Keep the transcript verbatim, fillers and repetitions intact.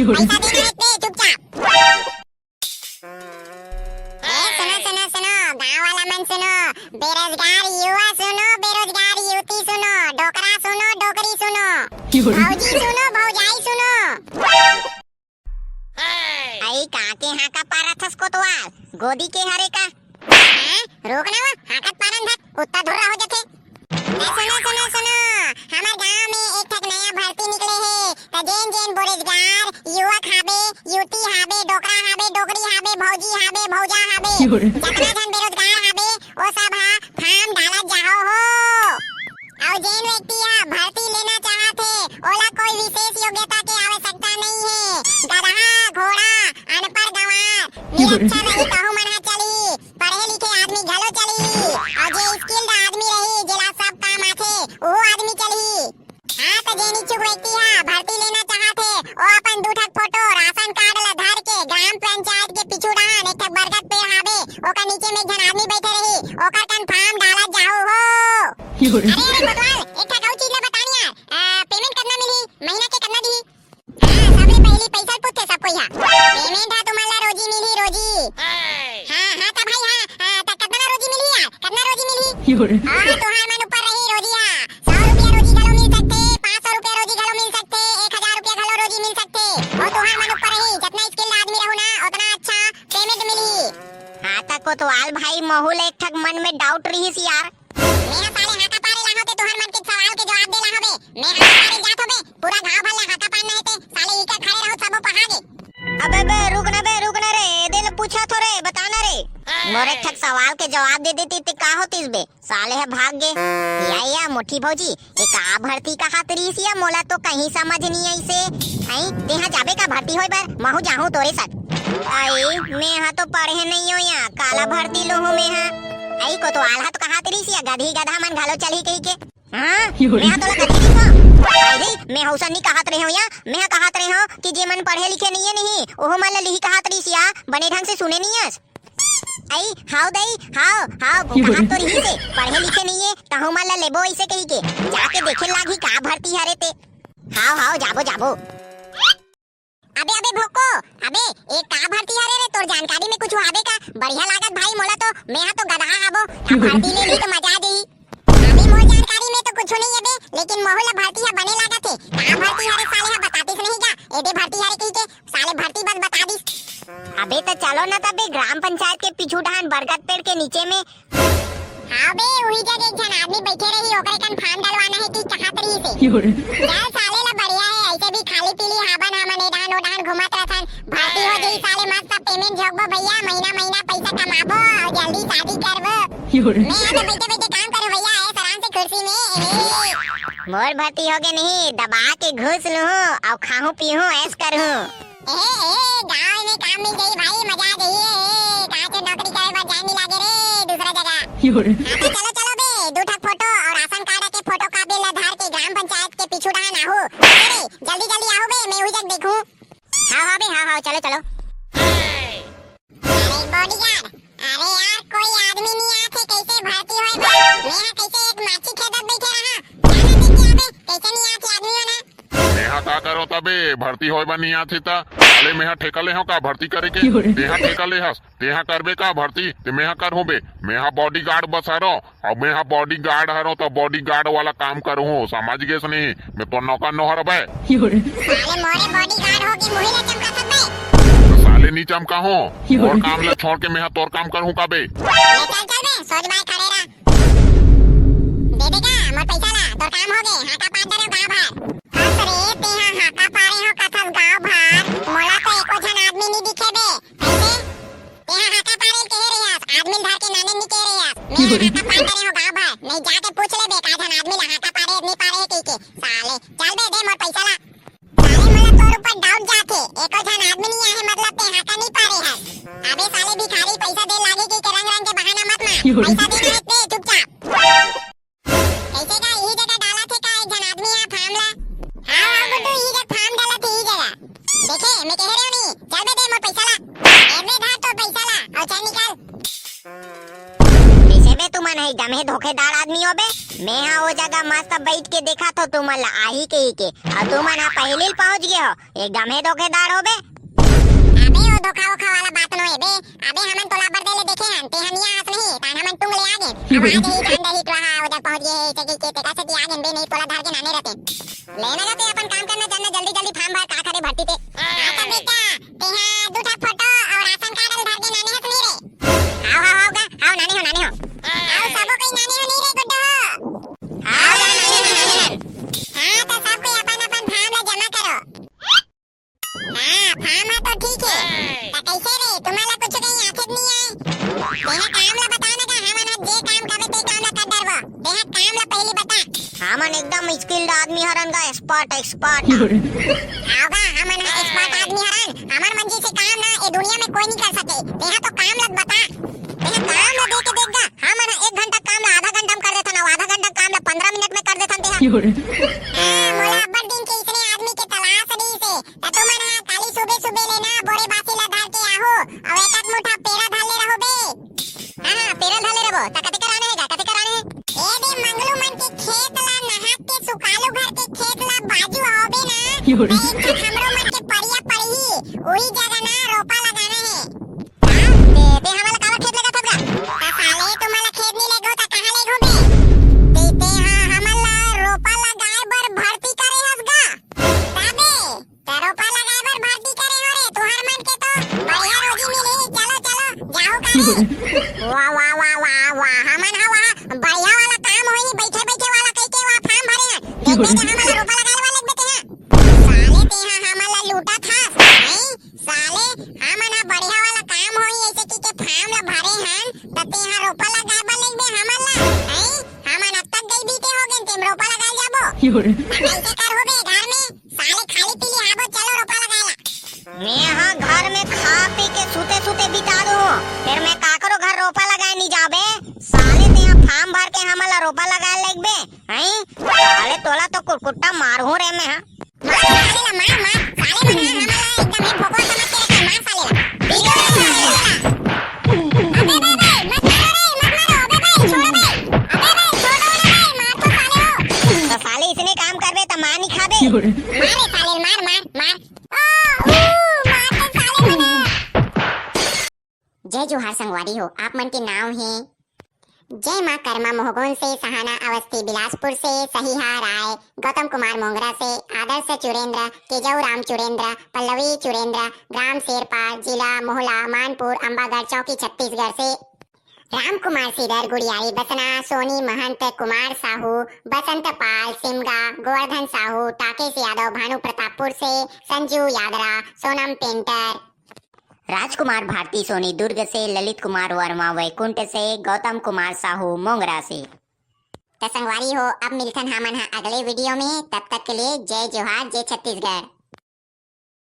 पैसा देना हे ते चुपचाप। ए, सुनो, सुनो, सुनो, गांव वाला मन सुनो, बेरोजगार युवा सुनो, बेरोजगार युवती सुनो, डोकरा सुनो, डोकरी सुनो, भौजी सुनो, भौजाई सुनो। अई काके हांका पारत हस कोतवाल, गोदी के हरे का? हाँ, रोक ना वो, हांकत पारन धक, कुत्ता धुर्रा हो जथे। ए, सुनो, सुनो, सुनो, हमर गांव में एक ठक नया भर्ती निकले हे, त जेन जेन बेरोजगार युवक हाबे, युवती हाबे, डोकरा हाबे, डोकरी हाबे, भौजी हाबे, भौजा हाबे, जतना झन बेरोजगार हाबे, ओ सब हा फार्म डालत जाहो हो। अउ जेन व्यक्ति हा भर्ती लेना चाहत हे, ओला कोई विशेष योग्यता के आवश्यकता नहीं हे। गदहा, घोड़ा, अनपढ़ गंवार, निरक्षर रही, कहूं मन हा चलही। पढ़े लिखे आदमी घलो चलही, अउ जे skilled आदमी रही, जेला सब काम आथे, उहो आदमी चलही। हाँ, त जेन इच्छुक व्यक्ति हा भर्ती लेना चाहत हे, ओ अपन दू ठक फोटो, राशन कार्ड ला धर के ग्राम पंचायत के पीछू डहान एक ठक बरगद पेड़ हाबे, ओकर नीचे में एक झन आदमी बैठे रही, ओकर कन फार्म डालत जाहू हो। अरे, अरे, कोतवाल, एक ठक अउ चीज ला बतान यार, आ, payment कतना मिलही, महीना के कतना दिही? हाँ, सबले पहिली पइसा ल पूछथे सब कोई हा। Payment हा तुमन ला रोजी मिलही, रोजी। हाँ, हाँ, त भाई, हाँ, हाँ, त कतना रोजी मिलही यार? कतना रोजी मिलही? हाँ, तुहार मन ऊपर रही रोजी हा। सौ रुपया रोजी घलो मिल सकथे, पाँच सौ रुपया रोजी घलो मिल सकथे, एक हजार रुपया घलो रोजी मिल सकथे। ओ तुहार मन ऊपर रही, जतना skilled आदमी रहू ना, ओतना अच्छा payment मिलही। हाँ, त कोतवाल भाई, महू ल एक ठक मन में doubt रिहिस यार। मेहा साले हांका पारे लाहूं ते तुहर मन के सवाल के जवाब दे लाहूं बे। मैं हांका पारे जात हों बे, पूरा गांव भर ले हांका पारना हे ते, साले इकर खड़े रहो सबो पहा गे। अबे बे, रुक ना बे, रुक ना रे, एदे ले पूछा थो रे, बता ना रे। मोर एक ठक सवाल के जवाब दे देती ते का होतिस बे, साले ह भाग गे। या, या, मोठी भौजी, ए का भर्ती कहात रिहिस या, मोला तो कहीं समझ नहीं आइसे। अई, तेहा जाबे का भर्ती होय बर? महू जाहूं तोरे संग। अई, मेहा तो पढ़े नइ हों या, काला भर्ती लूहूं मेहा। अई, कोतवाल हा तो कहात रिहिस या, गधी गधा मन घलो चलही कहिके। हाँ, मेहा तोला गधी दिखूं? अई रे, मैं हउसन नइ कहात रहेंव या, मेहा कहात रहेंव कि जे मन पढ़े लिखे नइये नहीं, ओहू मन ला लिही कहात रिहिस या, बने ढंग से सुने नइ अस। अई, हाव दई, हाव, हाव, कहात तो रिहिसे, पढ़े लिखे नइये, तहूं मन ला लेबो अइसे कहिके, जाके देखे लागही का भर्ती हरे ते। हाव, हाव, जाबो, जाबो। अबे, अबे भोको, अबे, ए का भर्ती हरे रे, तोर जानकारी में कुछु हाबे का? बढ़िया लागत भाई मोला तो, मेहा तो गदहा हाबो, का भर्ती ले ली तो मजा आ जाही। अभी मोर जानकारी में तो कुछु नहीं हे बे, लेकिन महू ला भर्ती हा बने लागत हे। का भर्ती हरे साले हा बतातिस नहीं गा, एदे भर्ती हरे कहिके, साले भर्ती बस बता दिस। अबे त चलो ना तबे ग्राम पंचायत के पीछू डहान बरगद पेड़ के नीचे में। हाँ बे, उही जग एक झन आदमी बैठे रही, ओकरे कन फार्म डलवाना हे कि कहात रहिसे। चल साले ला बढ़िया हे, ऐसे भी खाली पीली हाबन हमन ए डहान ओ डहान घूमत रथन। भर्ती हो जही साले, मस्त पेमेंट झोंकबो भैया, महीना महीना पैसा कमाबो अउ जल्दी शादी करबो। मैं यहाँ तो बैठे बैठे काम करूँ भैया, ऐस आराम से कुर्सी में। मोर भर्ती होगे नहीं, दबा के घुस लूहूँ अउ खाहूँ पीहूँ ऐस करहूँ। ए, ए, गाँव में काम मिल जाही भाई, मजा आ जाही। ए, कहाँ से नौकरी करे बर जाए नहीं लागे रे दूसरा जगह। हाँ तो चलो चलो बे, दू ठक फोटो अउ राशन कार्ड के फोटो कॉपी ला धर के ग्राम पंचायत के पीछू डहान आहू। अरे, जल्दी जल्दी आहू बे, मैं उही जग देखूँ। हाँ, हाँ बे, हाँ, हाँ, चलो, चलो। अरे बॉडीगार्ड, अरे यार, कोई आदमी नहीं आथे, कैसे भर्ती होए बे? मैं हा कैसे एक माछी खेदत बैठे रहा? जाना देखिए अबे, कैसे नहीं आथे आदमी होना? मेहा का करो तबे, भर्ती होए बर नहीं आथे त? साले मेहा ठेका ले हूँ का भर्ती करे के? तेहा ठेका ले हस, तेहा करबे का भर्ती? ते मेहा करहूँ बे, मेहा बॉडीगार्ड बस हरो। अब मैं हा बॉडीगार्ड हरों, त बॉडीगार्ड वाला काम करहूँ, समझ गेस नहीं? मैं तो नौकर नोहर बे। साले मोरे बॉडीगार्ड हो के मुही ला चमकाथस बे। त साले नी चमकाहूँ, मोर काम ला छोड़ के मैं हा तोर काम करहूँ का बे? ले चल चल बे, सोझ बाय खड़े रह। दे दे का मोर पैसा ला, तोर काम होगे, हाका पार डरे गाँव भर। हस रे, तेहा हाका पारे हो कथस गाँव भर, मोला तो एको झन आदमी नी दिखे बे, कैसे? तेहा हाका पारे ल कहे रेहस, आदमी ल धर के नाने ल नी कहे रेहस। मैं हाका पार करे हो गाँव भर, नहीं जाके पूछ ले बे, का झन आदमी ला हाका पारे नी पारे हे कहिके। साले, चल बे, दे मोर पैसा ला। साले, मोला तोर ऊपर डाउट जाथे, एको झन आदमी नी आहे, मतलब ते हाका नी पारे हस। अबे साले भिखारी, पैसा दे लागे कहिके रंग रंग के बहाना मत मार, पैसा देना हे ते चुपचाप। कैसे का इही जगह डालत हे का एक झन आदमी हा फार्म ला? हाँ, हाँ, गुड्डू, इही जगह फार्म डालत हे, इही जगह। देखे, मैं कहे रेहेंव नहीं, चल बे, दे मोर पैसा ला। ए बे, धर तोर पैसा ला, अउ चल निकल। कैसे बे तुमन हे एकदम एकदम हे धोखेदार आदमी हो बे। मैं हा ओ जगह मस्त बैठ के देखा थो तुमन ला आही के ही के, अउ तुमन हा पहली ल पहुंच गए हो। एकदम हे धोखेदार हो बे। अबे ओ धोखा वोखा वाला बात नो हे बे। अबे हमन तोला अब्बड़ देर ले देखे हन, ते हा निया आस नहीं, तान हमन टुंग ले आ गेन। अब आ जाही जान दही टुआ हा ओ जग पहुंच गए हे, चकी के तेका से आ गेन बे, नहीं तोला धर के नाने रहते। लेना गा ते अपन काम करना, चलना जल्दी जल्दी form भर, का करे भर्ती ते। हाँ तो बेटा, ते हा दू ठा फोटो अउ राशन कार्ड ल धर के नाने हस नहीं रे? हाव, हाव, हाव गा, हाव नाने हो, नाने हो। अउ सबो कोई नाने हो नहीं रे गुड्डू? हाव गा, नाने हो, नाने हो। हाँ तो सब कोई अपन अपन form ला जमा करो। हाँ, form हा तो ठीक हे। त कइसे रे? तुम्हला कुछ कहीं आथे नहीं आय? तेहा काम ला बता ना गा, हमन हा जे काम कबे ते काम ला कर डरबो। तेहा काम ला पहली बता। हमन एकदम skilled आदमी हरन गा, expert, expert। हाव गा, हमन हा expert आदमी हरन। हमर मन जैसे काम ना ए दुनिया में कोई नहीं कर सके। तेहा तो काम ला बता। तेहा काम ला दे के देख गा, हमन हा एक घंटा काम ला आधा घंटा में कर देथन, अउ आधा घंटा काम ला पंद्रह मिनट में कर देथन तेहा। हाँ, मोला अब्बड़ दिन के इसने आदमी के तलाश रहिस हे। त तुमन ह काली सुबे सुबे ले ना बोरे बासी ला धर के आहू, अउ एक आध मुठा पेरा धर ले रहो बे। हाँ, हाँ, पेरा धर ले रहो। त कते कर आने हे गा, कते कर आने हे? ए दे मंगलू मन के खेत ला नहात के सुकालू घर के खेत ला बाजू होबे ना, त एक ठन हमरो मन के परिया पड़ही, उही जगह ना रोपा लगाना हे। ते, ते हमला काबर खेत लेगत हस गा? त साले तुमला खेत नहीं लेगो त कहाँ लेगो बे? ते, ते हा हमला रोपा लगाए बर भर्ती करे हस गा? का बे? त रोपा लगाए बर भर्ती करे हो रे, तुहर मन के तो बढ़िया रोजी मिली, चलो, चलो, जाहू का रे? वाह, वाह, वाह, वाह, वाह, हमन हा वाह, बढ़िया वाला काम होई, बैठे, बैठे वाला कह के वाह form भरे हन। देख बे, हमला रोपा लगाए वाला लगबे ते हा। साले ते हा हमला लूटा था, हैं? साले, हमन हा बढ़िया वाला काम होई ऐसे की के form ला भरे हन, त ते हा रोपा लगाए बर लगबे हमन ला, हैं? हमन अब तक गई बीते हो गेन, तेम रोपा लगाए जाबो। त कैसे कर होबे घर में? साले खाली पीली हाबो, चलो रोपा लगाए ला। मैं हा घर में खा पी के सूते सूते बिता दूँ, फिर मैं काकरो घर रोपा लगाए नहीं जाबे। साले ते हा form भर के हमन ला रोपा लगाए लगबे, हैं? साले तोला तो कुटकुट्टा मारहूँ रे मैं हा। मार साले ला, मार, मार। साले मन हा हमन ला एकदम ही भोकवा समझ के रखे, मार साले ला। बिल्कुल मार साले ला। अबे बे, बे, मत मारो रे, मत मारो। अबे बे, छोड़ो बे। अबे बे, छोड़ो ना बे, मार तो साले हो। त साले इसने काम करबे त मार नहीं खाबे। मार रे साले, मार, मार, मार। ओ, ऊ, मार तो साले मन हा। जय जोहार संगवारी हो, आप मन के नाव हे। जय माँ कर्मा मोहगोन से, सहाना अवस्थी बिलासपुर से, सहिहा राय गौतम कुमार मोंगरा से, आदर्श चुरेंद्र, केजऊ राम चुरेंद्र, पल्लवी चुरेंद्र, ग्राम शेरपाल, जिला मोहला, मानपुर, अम्बागढ़ चौकी, छत्तीसगढ़ से, राम कुमार सीदर गुड़ियारी बसना, सोनी महंत, कुमार साहू, बसंत पाल सिमगा, गोवर्धन साहू, टाकेश यादव भानु प्रतापपुर से, संजू यादरा, सोनम पेंटर, राजकुमार भारती सोनी दुर्ग से, ललित कुमार वर्मा वैकुंठ से, गौतम कुमार साहू मोंगरा से। त संगवारी हो, अब मिलथन हमन ह अगले वीडियो में। तब तक के लिए जय जोहार, जय छत्तीसगढ़।